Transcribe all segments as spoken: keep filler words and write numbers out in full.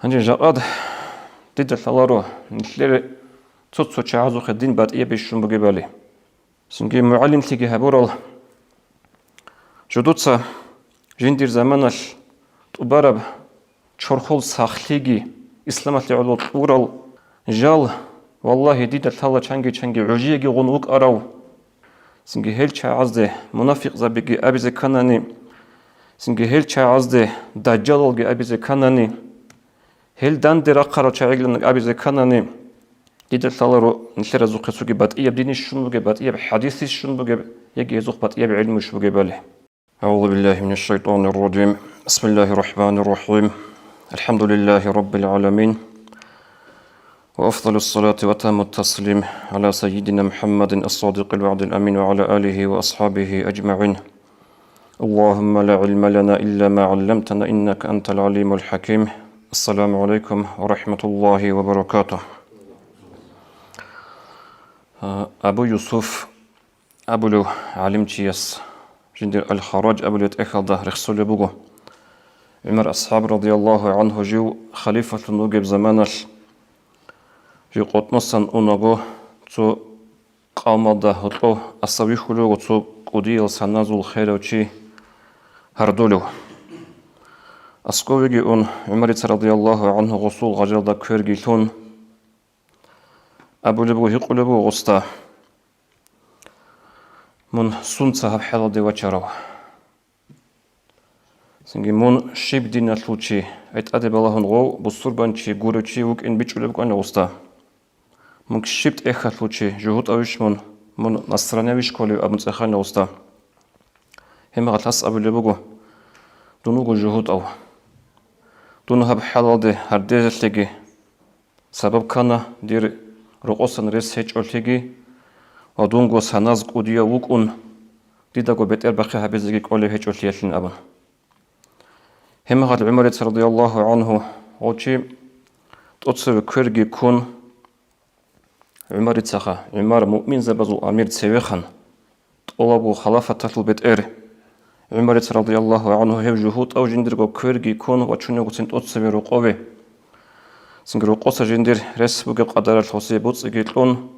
Гьанже жакъад дида лъаларо нилъер цо-цо чагӀазухъе дин батӀияб бищун бугебали. Цинги мугӀалимлъиги гьабурал жо дуца жиндир заманалъ тӀубараб чорхол сахлъиги исламалъе гӀоло кьурал жал, валлагьи, дида лъала чанги-чанги гӀужиягигъун вукӀарав. Цинги гьел чагӀазде мунафикъзабиги абизе кканани, цинги гьел чагӀазде дажжалалги абизе кканани, гьел данде рахъарал чагӀилан абизе кканани, дида лъаларо нилъеразухъе цоги батӀияб динищ щун бугеб, батӀияб хӀадисищ щун бугеб, яги гьезухъ батӀияб гӀилмуйищ бугебали. أعوذ بالله من الشيطان الرجيم. بسم الله الرحمن الرحيم. الحمد لله رب العالمين. وأفضل الصلاة وأتم التسليم على سيدنا محمد الصادق الوعد الأمين وعلى آله وأصحابه أجمعين. اللهم لا علم لنا إلا ما علمتنا إنك أنت العليم الحكيم. السلام عليكم ورحمة الله وبركاته. Абу Юсуф абулев гӀалимчияс жиндир Аль-Харраж абулеб тӀехьалда рехсолеб буго. ГӀумар асхӀаб радияллагьу гӀанхӀу жив халифалъун вугеб заманалъ, жив къотӀносан унаго, цо къавмалда гьоркьов аса вихьулев вуго цо кӀудиял саназул херав чи гьардолев. Асковеги ун, ГӀумарица радияллагьу гӀанхӀу гъосул гъажалда кверги лъун, абулеб буго, гьикъулеб буго гъосда: «Мун сунца гьаб хӀалалде вачарав? Цинги мун щиб диналъул чи, гӀетӀаде балагьун гъов бусурбанчи гурев чи вукӀин бичӀчӀулеб букӀана гъосда. Мун щиб тӀехьалъул чи, жугьутӀавищ мун, мун насранявищ кколев?» абун цӀехана гъосда. Гьеб мехалъ гьас абулеб буго: «Дун вуго жугьутӀав. Дун гьаб хӀалалде гьардезалъеги сабаб ккана дир рокъосан рес гьечӀолъиги ва дунго саназ кӀудияв вукӀун, дидаго бетӀербахъи гьабизеги кӀолеб гьечӀолъиялъин», – абун. Гьеб мехалъ ГӀумарица радияллагьу гӀанхӀу гъов чи тӀоцеве кверги ккун, ГӀумарицаха, ГӀумар муъминзабазул амир цевехъан, тӀолабго халафаталъул бетӀер, ГӀумарица радияллагьу гӀанхӀу гьев жугьутӀав жиндирго кверги ккун вачуневгоцин тӀоцеве рокъове. Цинги рокъоса жиндир рес бугеб къадаралъ гъосие боцӀиги кьун,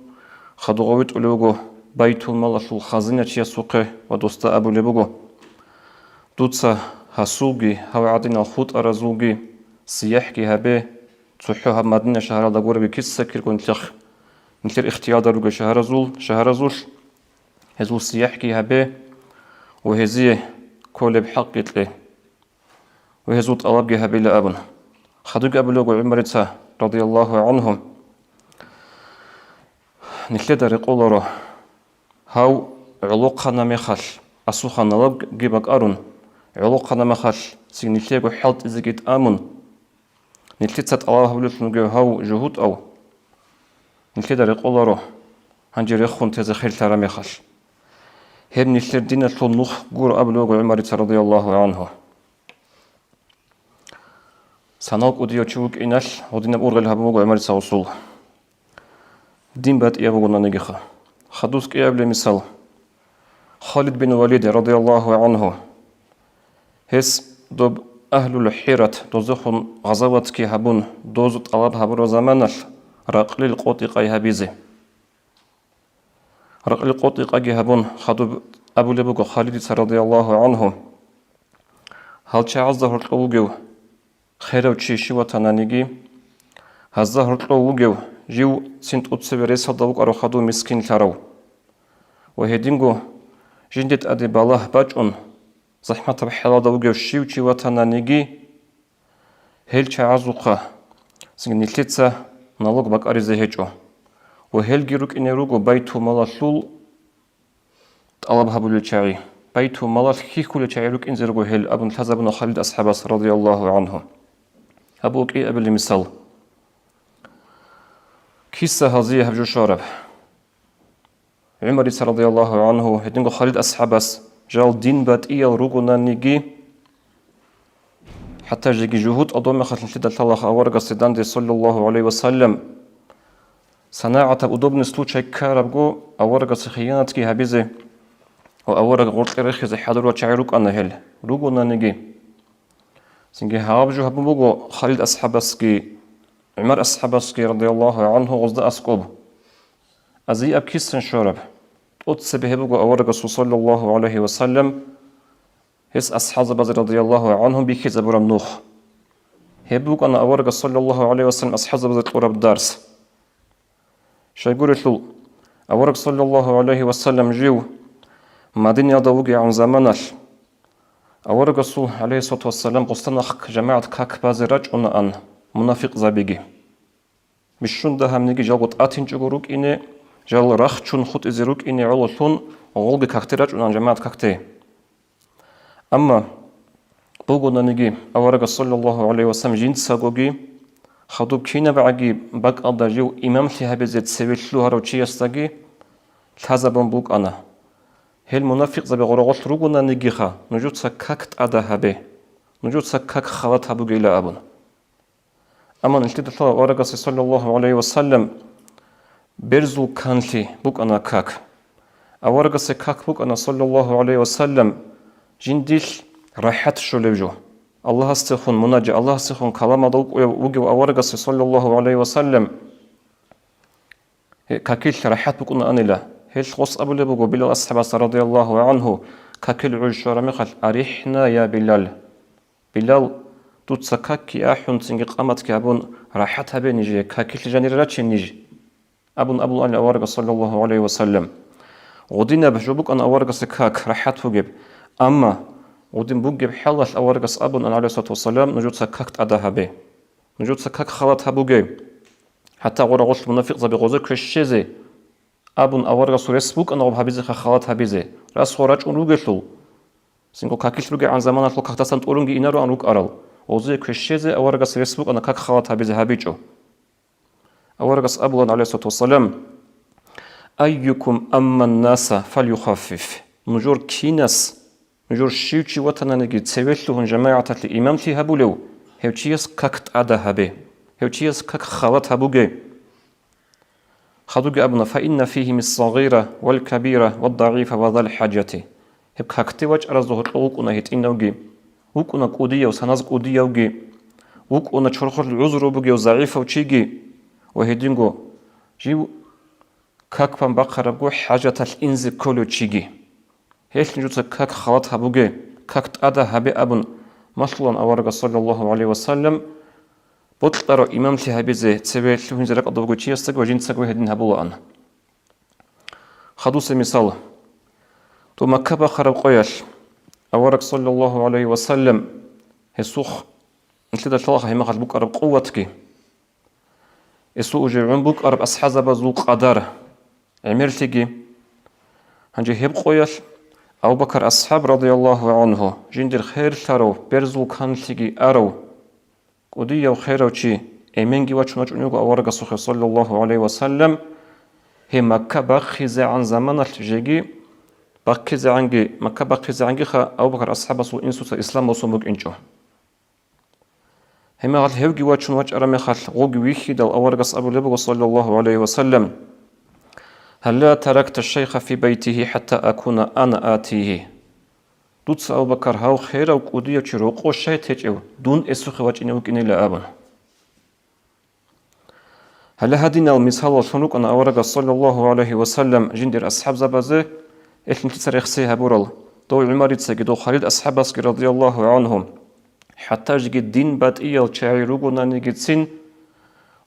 хадув гъов витӀулев вуго байтулмалалъул хазиначиясухъе ва досда абулеб буго: «Дуца гьасулги гьав гӀадинал хутӀаразулги сияхӀги гьабе, цохӀо гьаб Мадина шагьаралда гураби киса-кирго нилъехъ, нилъер ихтиялда ругел шагьаразул, шагьаразулъ, гьезул сияхӀги гьабе ва гьезие кколеб хӀакъги кье, ва гьезул тӀалабги гьабила», – абун. Хадубги абулеб буго ГӀумарица радияллагьу гӀанхӀу: «Нилъеда рекъоларо, гьав гӀолохъана мехалъ, асухъа налогги бакӀарун, гӀолохъана мехалъ цин нилъего хӀалтӀизеги тӀамун, нилъеца тӀалаб гьабулелъун вугев гьав жугьутӀав, нилъеда рекъоларо, гьанже рехун тезе херлъараб мехалъ. Гьеб нилъер диналъул нух гуро», – абулеб буго ГӀумарица радияллагьу гӀанхӀу. Санал кӀудияв чи вукӀиналъ гьединаб ургъел гьабун буго ГӀумарица гъосул. Дин батӀияб бугонанигиха. Хадус кӀиабилеб мисал. Халид бин Валид радияллагьу гӀанхӀу. Гьес доб агьлул ХӀират дозехун гъазаватги гьабун, доз тӀалаб гьабураб заманалъ ракълил къотӀи-къай гьабизе. Ракълил къотӀи-къайги гьабун, хадуб абулеб буго Халидица радияллагьу гӀанхӀу: «Гьал чагӀазда гьоркьов вугев херав чи щив ватананиги, гьазда гьоркьов вугев жив цин тӀоцеве ресалда вукӀарав хадув мискинлъарав. Ва гьединго жинде тӀаде балагь бачӀун, захӀматаб хӀалалда вугев щив чи ватананиги, гьел чагӀазухъа цинги нилъеца налог бакӀаризе гьечӀо, ва гьелги рукӀине руго байтулмалалъул тӀалаб гьабулел чагӀи, байтулмалалъ хьихьулел чагӀи рукӀинзе руго гьел», – абун лъазабуна Халид асхӀабас радияллагьу гӀанхӀу. Гьаб кӀиабилеб мисал. Киса гьазие гьаб жо щвараб. ГӀумарица радияллагьу гӀанхӀу гьединго Халид асхӀабас жал дин батӀиял ругонаниги, хӀатта жеги жугьутӀал домехалъ нилъеда лъалаха аварагасде данде, саллаллагьу гӀалайгьи ва саллам, санагӀатаб удобный случай ккарабго, аварагасе хиянатги гьабизе ва авараг гъоркье рехизе хӀадурал чагӀи рукӀана гьел, ругонаниги. Цинги гьаб жо гьабун буго Халид асхӀабасги, ГӀумар асхӀабасги, радияллагьу гӀангьу, гъозда аскӀоб. Азияб кисан щвараб. ТӀоцебе гьеб буго аварагасул, саллаллагьу гӀалайгьи ва саллам, гьес асхӀабзабазе, радияллагьу гӀангьум, бихьизабураб нух. Гьеб букӀана аварагас, саллаллагьу гӀалайгьи ва саллам, асхӀабзабазе кьураб дарс. Щайгурелъул, авараг, саллаллагьу гӀалайгьи ва саллам, жив Мадинаялда вугегӀан заманалъ, аварагасул, гӀалайгьиссалату вассалам, гъостанахъ жамагӀат как базе рачӀунаан мунафикъзабиги. Бищун дагьабниги жалго тӀатинчӀого рукӀине, жал рахчун хутӀизе рукӀине гӀололъун, гъолги какде рачӀунаан, жамагӀат какде. Амма бугонаниги аварагас, саллаллагьу гӀалайгьи ва саллам, жинцагоги, хадуб кинабгӀаги бакӀалда жив имамлъи гьабизе цеве лъугьарав чиясдаги лъазабун букӀана. Гьел мунафикъзаби гъорогъолъ ругонанигиха, нужеца как тӀада гьабе, нужеца как халат гьабугейила абун. Амма нилъеда лъала аварагасде, саллаллагьу гӀалайгьи ва саллам, берзул канлъи букӀана как. Аварагасе как букӀана, саллаллагьу гӀалайгьи ва саллам, жиндилъ рахӀат щолеб жо. Аллагьасдехун мунаджа, Аллагьасдехун каламалда вукӀуяв-, вугев аварагасе, саллаллагьу гӀалайгьи ва саллам, гье, какилъ рахӀат букӀунаанила. Гьелъ гъос абулеб буго Билал асхӀабасда, радияллагьу гӀангьу, какил гӀуж щвараб мехалъ: «АрихӀна, я Билал! Билал, дуца какги ахӀун, цинги къаматги гьабун, рахӀат гьабе нижее, какилъ жанире раче ниж», — абун абулаан аварагас, саллаллагьу гӀалайгьи ва саллам. Гъудинаб жо букӀана аварагасе как рахӀат бугеб. Амма гъудин бугеб хӀалалъ аварагас абунаан, гӀалайгьиссалату вассалам, нужеца как тӀада гьабе. Нужеца как халат гьабуге. ХӀатта гъорагъулъ мунафикъзаби гъозе квешезе абун аварагасул рес букӀана гъоб гьабизеха халат гьабизе, рас гъо рачӀун ругелъул. Цинго какилъ ругегӀан заманалъул какдасан тӀурунги инароан рукӀарал, гъозе квешезе аварагас рес букӀана как халат гьабизе гьабичӀо. Аварагас абулан, гӀалайгьиссалату вассалам: «Айюкум амман наса фальюхаффиф». Нужер кинас, нужер щив чи ватананиги цеве лъугьун жамагӀаталъе имамлъи гьабулев, гьев чияс как тӀада гьабе, гьев чияс как халат гьабуге. Хадуги абуна: «Фаинна фигьимис сагъира вал кабира вад дагӀифа ва зал хӀажати». Гьеб какде вачӀаразда гьоркьов вукӀуна гьитӀинавги, вукӀуна кӀудияв, саназ кӀудиявги, вукӀуна чорхолъ гӀузру бугев загӀипав чиги ва гьединго жив как бан бахъарабго хӀажаталъ инзе кколев чиги. Гьелъ нужеца как халат гьабуге, как тӀада гьабе абун малъулан аварагас, саллаллагьу гӀалайгьи ва саллам, бокьарав имамлъи гьабизе цеве лъугьинзе ракӀалда вугев чиясдаги ва жинцаго гьедин гьабулаан. Хадусе мисал. Дов Макка бахъараб къоялъ авараг, саллаллагьу гӀалайгьи ва саллам, гьесухъ нилъеда лъалаха гьеб мехалъ букӀараб къуватги, гьесул уже гӀун букӀараб асхӀабзабазул къадар, гӀемерлъиги. Гьанже гьеб къоялъ Абу Бакар асхӀаб, радияллагьу гӀангьу, жиндир херлъарав, берзул канлъиги арав, кӀудияв херав чи, эменги вачун вачӀун вуго аварагасухъе, саллаллагьу гӀалайгьи ва саллам, гьеб Макка бахъизегӀан заманалъ жеги, бахъизегӀанги, Макка бахъизегӀангиха Абу Бакар асхӀабасул инсуца ислам босун букӀинчӀо. Гьебмехалъ гьевги вачун вачӀараб мехалъ, гъоги вихьидал аварагас абулеб буго, саллаллагьу гӀалайгьи ва саллам: «Гьалла таракта шайха фи байтихи хӀатта акуна ана атихи». Дуца, Абу Бакар, гьав херав кӀудияв чи рокъов щай течӀев, дун гьесухъе вачӀине вукӀинила абун. Гьале гьадинал мисалаллъун рукӀана аварагас, саллаллагьу гӀалайгьи ва саллам, жиндир асхӀабзабазе, гьелъ нилъеца рехсей гьабурал, дов ГӀумарицаги, дов Халид асхӀабасги, радияллагьу гӀангьум. ХӀатта жеги дин батӀиял чагӀи ругонанигицин,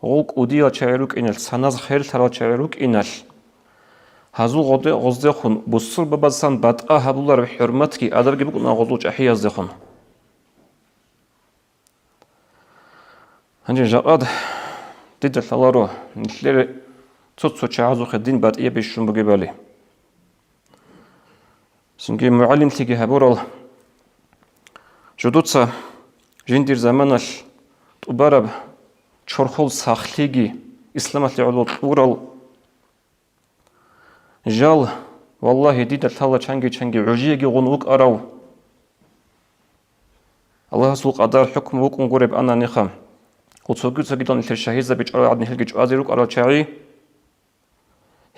гъол кӀудиял чагӀи рукӀиналъ, саназ херлъарал чагӀи рукӀиналъ, гьазул гъоде-, гъоздехун бусурбабазсан батӀа гьабулареб хӀурматги адабги букӀуна гъозул чӀахӀияздехун. Гьанже жакъад дида лъаларо нилъер цо-цо чагӀазухъе дин батӀияб бищун бугебали. Цинги мугӀалимлъиги гьабурал жо дуца жиндир заманалъ тӀубараб чорхол сахлъиги исламалъе гӀоло кьурал. Жал, валлагьи, дида лъала чанги-чанги гӀужиеги гъун вукӀарав. Аллагьасул къадар-хӀукму вукӀун гуреб ананиха. Ва цоги-цогидал нилъер шагьидзаби чӀварал гӀадин, гьелги чӀвазе рукӀарал чагӀи.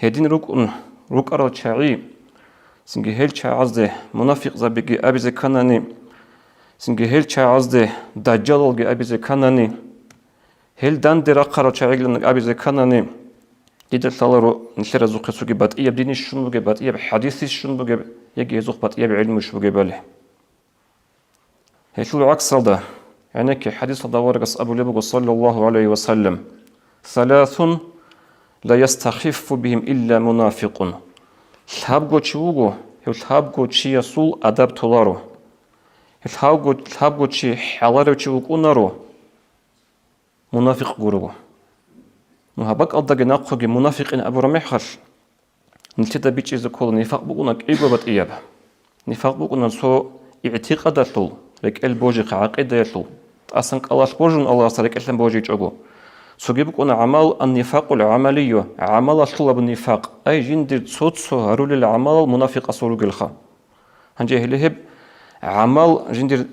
Гьедин рукӀун рукӀарал чагӀи, цинги гьел чагӀазде мунафикъзабиги абизе кканани, Цинги гьел чагӀазде дажжалалги абизе кканани, гьел данде рахъарал чагӀилан абизе кканани, дида лъаларо нилъеразухъе цоги батӀияб динищ щун бугеб, батӀияб хӀадисищ щун бугеб, яги гьезухъ батӀияб гӀилмуйищ бугебали. Гьелъул гӀаксалда, гӀенекке хӀадисалда аварагас абулеб буго, саллаллагьу гӀалайгьи ва саллам: «Саласун ла ястахиффу бигьим илла мунафикъун». Лъабго чи вуго, гьев лъабго чиясул адаб толаро. Гьев лъабго, лъабго чи хӀаларев чи вукӀунаро, мунафикъ гурого. Ну, гьаб бакӀалдаги нахъеги мунафикъин абураб мехалъ, нилъеда бичӀчӀизе ккола нифакъ букӀуна кӀиго батӀияб. Нифакъ букӀуна цо игӀтикъадалъул, рекӀел божихъе, гӀакъидаялъул, тӀасан кӀалалъ божун Аллагьасда рекӀелъан божичӀого. Цоги букӀуна гӀамал, ан-нифакъул гӀамалию, гӀамалалъул абу нифакъ, ай жиндир цо-цо гьарулел гӀамалал мунафикъасул ругелха. Гьанже гьеле гьеб гӀамал жиндир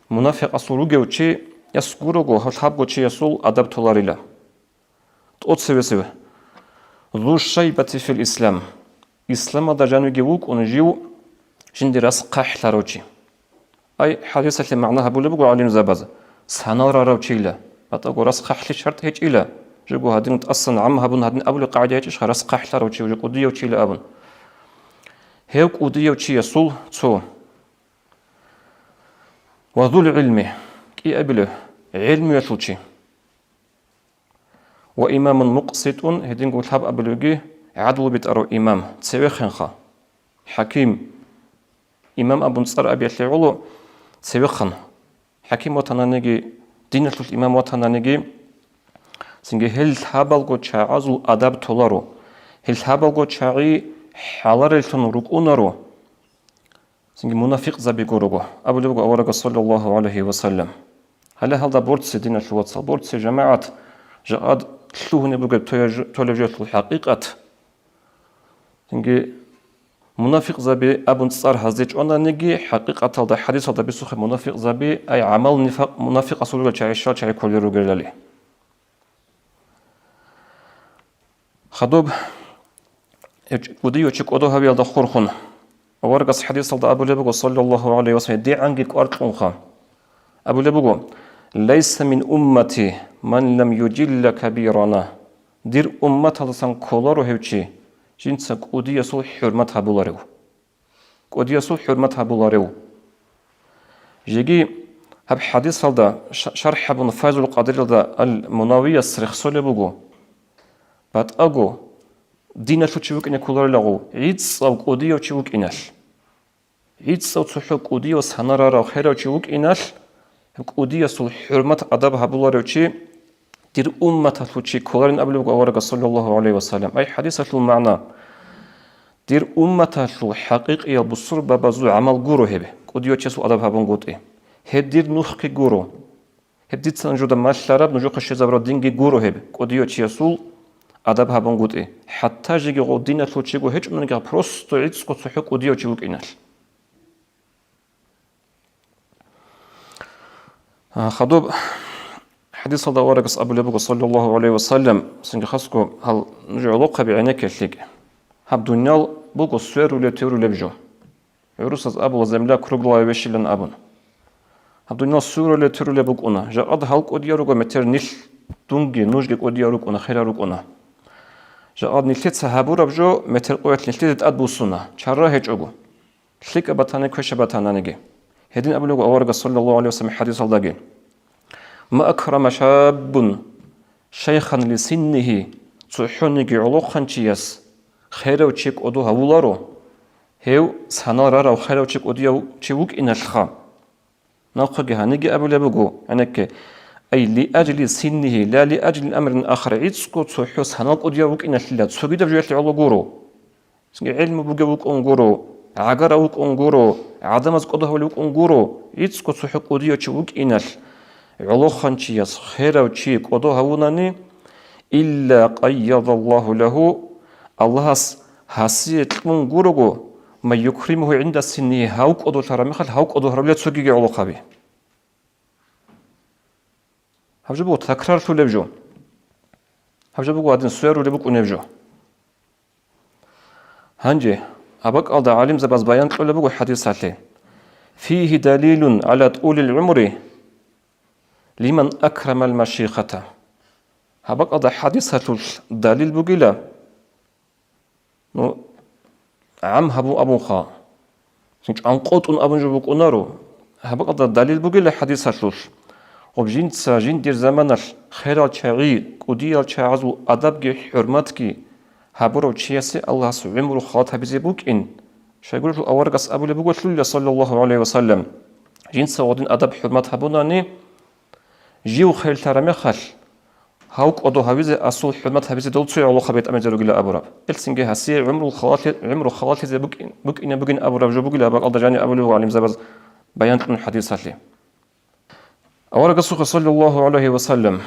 мунафикъасул ругев чи яс гурого, гьав лъабго чиясул адаб толарила. ТӀоцевесев. Зу шайбати фил ислам. Исламалда жанивеги вукӀун жив жинди рас хъахӀлъарав чи. Ай, хӀадисалъе магӀна гьабулеб буго гӀалимзабаз, санал рарав чийила, батӀаго рас хъахӀлъи шартӀ гьечӀила, жего гьадин тӀасан гӀам гьабун гьадин абулеб къагӀида гьечӀищха, рас хъахӀлъарав чи, уже кӀудияв чийила абун. Гьев кӀудияв чиясул цо. Ва зул гӀилми, кӀиабилев, гӀелмуялъул чи. Ва имамун мукъситун, гьединго лъабабилевги гӀадлу битӀарав имам, цевехъанха. ХӀаким, имам абун цӀар абиялъе гӀоло, цевехъан. ХӀаким ватананиги, диналъул имам ватананиги, цинги гьел лъабалго чагӀазул адаб толаро, гьел лъабалго чагӀи хӀалареллъун рукӀунаро. Цинги мунафикъзаби гурого, абулеб буго аварагас, саллаллагьу гӀалайгьи ва саллам. Гьале гьалда борци, диналъул вацал, борци, жамагӀат, жакъад лъугьунеб бугеб тоя-, толеб жоялъул хӀакъикъат. Цинги мунафикъзаби абун цӀар гьазде чӀвананиги, хӀакъикъаталда хӀадисалда бицухъе мунафикъзаби, ай гӀамал нифакъ, мунафикъасул ругел чагӀи щал чагӀи кколел ругелали. Хадуб, гьев чи-, кӀудияв чи кӀодо гьавиялда хурхун, аварагас хӀадисалда абулеб буго, саллаллагьу гӀалайгьи ва саллам, дигӀанги кӀвар кьунха. Абулеб буго: «Лайса мин уммати ман лам южилла кабирана». Дир умматалдасан кколаро гьев чи, жинца кӀудиясул хӀурмат гьабуларев. КӀудиясул хӀурмат гьабуларев. Жеги гьаб хӀадисалда ша-, шархӀ гьабун Файзул Къадиралда Ал-Мунавияс рехсолеб буго: батӀаго диналъул чи вукӀине кколарилагъул, гӀицӀав кӀудияв чи вукӀиналъ. ГӀицӀав цохӀо кӀудияв санарарав херав чи вукӀиналъ, гьеб кӀудиясул хӀурмат-адаб гьабуларев чи дир умматалъул чи кколарин абулеб буго аварагас, саллаллагьу гӀалайгьи ва саллам. Ай хӀадисалъул магӀна: дир умматалъул хӀакъикъиял бусурбабазул гӀамал гуро гьеб, кӀудияв чиясул адаб гьабунгутӀи. Гьеб дир нухги гуро. Гьеб дица нужеда малъараб, нужехъе щвезабураб динги гуро гьеб, кӀудияв чиясул адаб гьабунгутӀи. ХӀатта жеги гъов диналъул чиго гьечӀониги, просто гӀицӀго цохӀо кӀудияв чи вукӀиналъ. А, хадуб хӀадисалда аварагас абулеб буго, саллаллагьу гӀалайгьи ва саллам, цинги хасго гьал нуж гӀолохъаби гӀенекке лъикӀ. Гьаб дуниял буго сверулеб-терулеб жо. ГӀурусаз абула, земля круглая вещилан абун. Гьаб дуниял сверулеб-терулеб букӀуна. Жакъад гьал кӀудияв руго метер нилъ, дунги, нужги кӀудияв рукӀуна, херал рукӀуна. Жакъад нилъеца гьабураб жо метер къоялъ нилъеде тӀад буссуна, чара гьечӀого. ЛъикӀаб батани, квешаб батананиги. Гьедин абулеб буго аварагас, саллаллагьу гӀалайгьи ва саллам, хӀадисалдаги: «Ма акрама шаббун шайхан ли синнигьи», цохӀониги гӀолохъанчияс херав чи кӀодо гьавуларо, гьев санал рарав херав чи кӀудияв чи вукӀиналъха. Нахъеги гьаниги абулеб буго, гӀенекке: «Ай ли ажли синнигьи, ла ли ажли амрин ахар», гӀицӀго цохӀо санал кӀудияв вукӀиналъила цогидаб жоялъе гӀоло гуро. Цинги гӀелму бугев вукӀун гуро, гӀагара вукӀун гуро, гӀадамаз кӀодо гьавулев вукӀун гуро, гӀицӀго цохӀо кӀудияв чи вукӀиналъ, гӀолохъанчияс херав чи кӀодо гьавунани, илла къайядаллагьу лагьу, Аллагьас гьасие кьун гурого, ма юкримугьу гӀинда синнигьи, гьав кӀодолъараб мехалъ гьав кӀодо гьарулел цогиги гӀолохъаби. Гьаб жо буго такрарлъулеб жо. Гьаб жо буго гьадин сверулеб букӀунеб жо. Гьанже, гьаб бакӀалда гӀалимзабаз баян кьолеб буго хӀадисалъе: فيه دليل على طول العمر لمن أكرم المشيخة. Гьаб бакӀалда хадисалъулъ далил бугила, ну, гӀам гьабун абунха, чӀанкъотӀун абун жо букӀунаро. Гьаб бакӀалда далил бугила хадисалъулъ, гъоб жинца жиндир заманалъ херал чагӀи, кӀудиял чагӀазул адабги хӀурматги гьабурав чиясе Аллагьас гӀумру халат гьабизе букӀин. Щайгурелъул аварагас абулеб буго лъугьа, саллаллагьу гӀалайгьи ва саллам, жинца гъодин адаб-хӀурмат гьабунани, жив херлъараб мехалъ, гьав кӀодо гьавизе, асул хӀурмат гьабизе дол цо гӀолохъа бетӀамизе ругила абураб. Гьелцинги гьасие гӀумрул халалъи-, гӀумру халалъизе букӀин-, букӀине бугин абураб жо бугила бакӀалда жани абулеб буго гӀалимзабаз баян кьун хадисалъе. Аварагасухъе, саллаллагьу гӀалайгьи ва саллам,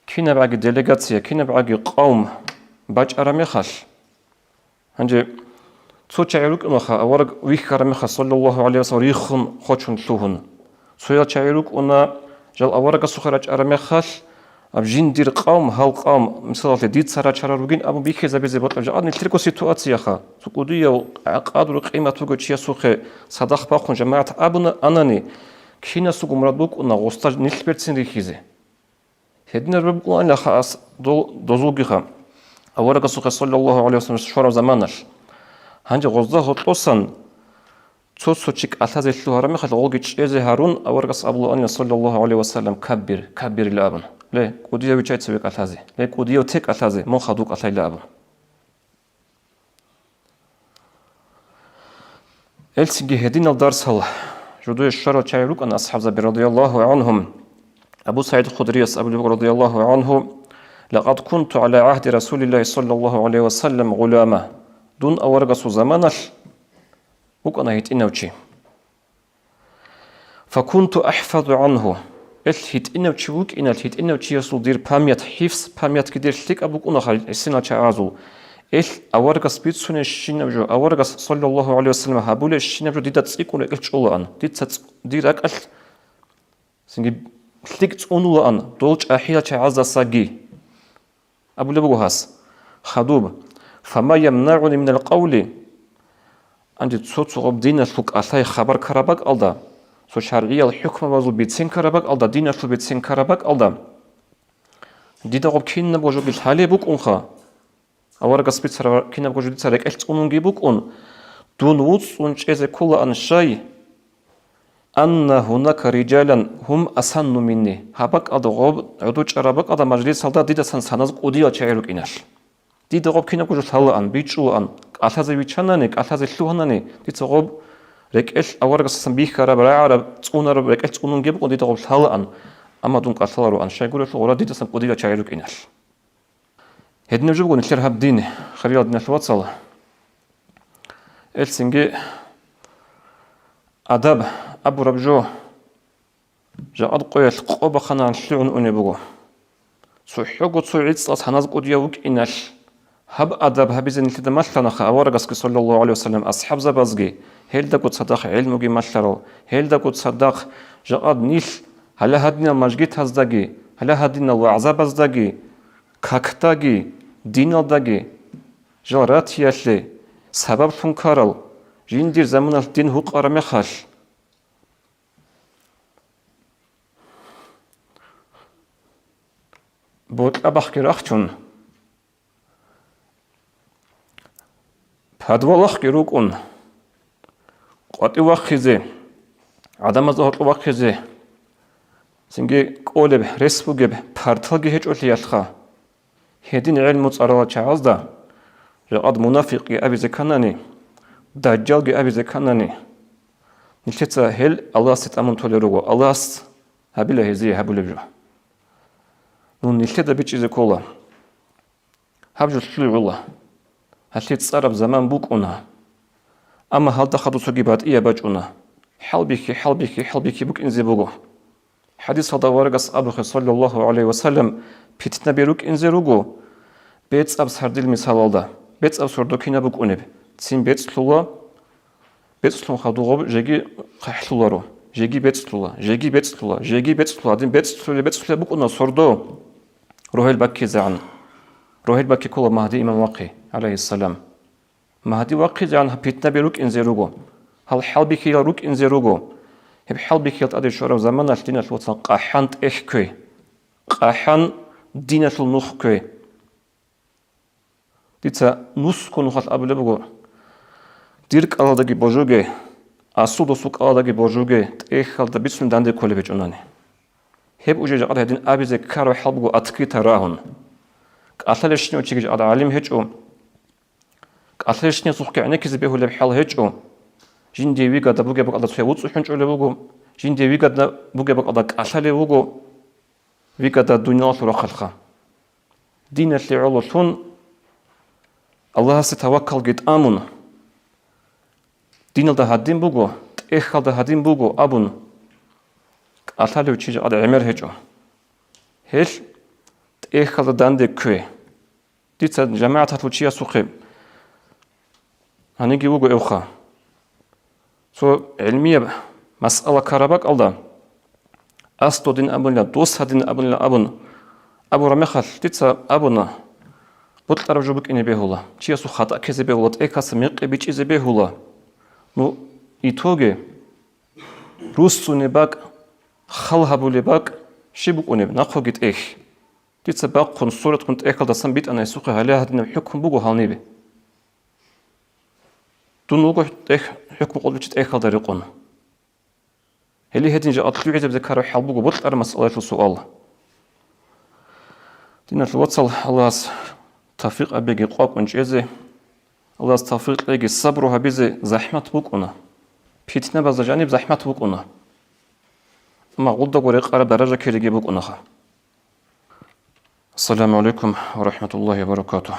кинабгӀаги делегация, кинабгӀаги къавм бачӀараб мехалъ, гьанже цо чагӀи рукӀунаха, авараг вихьараб мехалъ, саллаллагьу гӀалайгьи ва саллам, риххун, хочун, лъугьун. Цоял чагӀи рукӀуна, жал аварагасухъе рачӀараб мехалъ, аб жиндир къавм, гьал къавм, мисалалъе, дица рачарал ругин абун бихьизабизе бокьа, жагӀад нилъерго ситуацияха. Цо кӀудияв къадру-къимат бугев чиясухъе садахъ бахъун жамагӀат абуна анани, кинасулго мурад букӀуна гъосда нилъ берцин рихьизе. Гьединаб букӀунаха ас дол-, дозулгиха, аварагасухъе, саллаллагьу гӀалайгьи ва саллам, щвараб заманалъ. Гьанже гъозда гьоркьосан цо-цо чи кӀалъазе лъугьараб мехалъ, гъолги чӀезе гьарун, аварагас абулаанила, саллаллагьу гӀалайгьи ва саллам, «Каббир, каббир», – илан абун. «Ле, кӀудияв вичай цеве кӀалъазе, ле, кӀудияв те кӀалъазе, мун хадув кӀалъайила», – абун. Гьелцинги гьединал дарсал жидее щварал чагӀи рукӀана асхӀабзаби, радияллагьу гӀангьум. Абу СагӀид Худрияс абулеб буго, радияллагьу гӀангьу: «Лакъад кунту гӀала гӀагьди Расулиллагьи, саллаллагьу гӀалайгьи ва саллам, гъулама». Дун аварагасул заманалъ вукӀана гьитӀинав чи. «Факунту ахӀфазу гӀангьу». Эл гьитӀинав чи вукӀиналъ, гьитӀинав чиясул дир память, хӀифз, памятьги дир лъикӀаб букӀунаха гӀисинал чагӀазул. Эл аварагас бицунебщинаб жо, аварагас, саллаллагьу гӀалайгьи ва саллам, гьабулебщинаб жо дида цӀикӀкӀун рекӀелъ чӀолаан. Дица цӀ-, дир ракӀалъ цинги лъикӀ цӀунулаан дол чӀахӀиял чагӀаздасаги. Абулеб буго гьас, хадуб: «Фама ямнагӀуни минал къавли». Гьанже цо-цо гъаб диналъул кӀалъай хабар ккараб бакӀалда, цо шаргӀиял хӀукмабазул бицен ккараб бакӀалда, диналъул бицен ккараб бакӀалда, дида гъаб кинабго жоги лъалеб букӀунха. Аварагас бицараб кинабго жо дица рекӀелъ цӀунунги букӀун, дун вуцӀцӀун чӀезе кколаан щай, «Анна гьунака риджалан гьум асанну минни». Гьаб бакӀалда гъоб гӀодов чӀараб бакӀалда мажлисалда дидасан саназ кӀудиял чагӀи рукӀиналъ. Дида гъоб кинабго жо лъалаан, бичӀчӀулаан, кӀалъазе виччанани, кӀалъазе лъугьанани, дица гъоб рекӀелъ аварагасдасан бихьараб, рагӀараб, цӀунараб, рекӀелъ цӀунунги букӀун дида гъоб лъалаан, амма дун кӀалъалароан, щайгурелъул гъура дидасан кӀудиял чагӀи рукӀиналъ. Гьединаб жо буго нилъер гьаб дин, хириял диналъул вацал. Гьелцинги адаб абураб жо жакъад къоялъ къо бахъанагӀан лъугӀун унеб буго. ЦохӀого цо гӀицӀал саназ кӀудияв вукӀиналъ, гьаб адаб гьабизе нилъеда малъанаха аварагасги, саллаллагьу гӀалайгьи ва саллам, асхӀабзабазги, гьелдаго цадахъ гӀелмуги малъарал, гьелдаго цадахъ жакъад нилъ гьала гьадинал мажгитаздаги, гьала гьадинал вагӀзабаздаги, какдаги, диналдаги, жал ратиялъе сабаблъун ккарал, жиндир заманалъ дин гьукъараб мехалъ, бокьа бахъги рахчун, подвалахъги рукӀун, къватӀив вахъизе, гӀадамазда гьоркьов вахъизе, цинги кӀолеб, рес бугеб парталги гьечӀолъиялъха, гьедин гӀелму цӀарала чагӀазда, жакъад мунафикъги абизе кканани, дажжалги абизе кканани, нилъеца гьел Аллагьасде тӀамун толел руго, Аллагьас гьабила гьезие гьабулеб жо. Мун нилъеда бичӀчӀизе ккола. Гьаб жо лъугӀула. Гьалъие цӀараб заман букӀуна. Амма гьалда хадуб цоги батӀияб бачӀуна. ХӀалбихьи, хӀалбихьи, хӀалбихьи букӀинзе буго. ХӀадисалда аварагас абухъе, саллаллагьу гӀалайгьи ва саллам, питнаби рукӀинзе руго. БецӀаб сардил мисалалда, бецӀаб сордо кинаб букӀунеб? Цин бецӀлъула, бецӀлъун хадуб жеги хъахӀлъуларо, жеги бецӀлъула, жеги бецӀлъула, жеги бецӀлъула, гьадин бецӀлъулеб, бецӀлъулеб букӀуна сордо. Рогьел баккизегӀан. Рогьел баккизе ккола Магьди имам вахъи, гӀалайгьиссалам. Магьди вахъизегӀан гьаб питнаби рукӀинзе руго, гьал хӀалбихьиял рукӀинзе руго. Гьеб хӀалбихьиялда тӀаде щвараб заманалъ, диналъул вацал, къахӀан тӀехь ккве, къахӀан диналъул нух ккве. Дица нусго нухалъ абулеб буго: «Дир кӀалалдаги божуге, асул досул кӀалалдаги божуге, тӀехьалда бицун данде кколеб гьечӀонани». Гьеб уже жакъа гьедин абизе ккараб хӀал буго открыто рагьун. КӀалъалебщинав чиги жакъа гӀалим гьечӀо, кӀалъалебщинасухъги гӀенеккизе бегьулеб хӀал гьечӀо. Жиндие вигада бугеб бакӀалда цояв вуцӀцӀухӀунчӀулев вуго, жиндие вигада бугеб бакӀалда кӀалъалев вуго, вигада дуниялалъул рахъалъха. Диналъе гӀололъун, Аллагьасе таваккалги тӀамун, диналда гьадин буго, тӀехьалда гьадин буго абун, кӀалъалев чи жакъа гӀемер гьечӀо. Гьелъ тӀехьалда данде ккве. Дица жамагӀаталъул чиясухъе гьаниги вуго эвха. Цо гӀилмияб масъала ккараб бакӀалда, асдодин абунила, досадин абунила абун, абураб мехалъ дица абуна, бокьараб жо букӀине бегьула, чиясул хатӀа ккезе бегьула, тӀехьаса мекъи бичӀчӀизе бегьула. Ну, итоге, руссунеб бакӀ, хал гьабулеб бакӀ щиб букӀунеб, нахъоги тӀехь. Дица бахъун, суратккун тӀехьалдасан битӀана гьесухъе гьале гьадинаб хӀукму буго гьалнибе. Дун вуго тӀехь-, хӀукму къулчи тӀехьалда рекъон. Гьеле гьедин жакъа лъугӀизабизе ккараб хӀал буго бокьараб масъалаялъул суал. Диналъул вацал, Аллагьас тавфикъ гьабеги къвакӀун чӀезе, Аллагьас тавфикъ кьеги сабру гьабизе. ЗахӀмат букӀуна. Питнабазда жаниб захӀмат букӀуна. Амма гъулдаго рекъараб даража ккелиги букӀунаха. Ассаламу гӀалайкум ва рахӀматуллагьи ва баракатугь.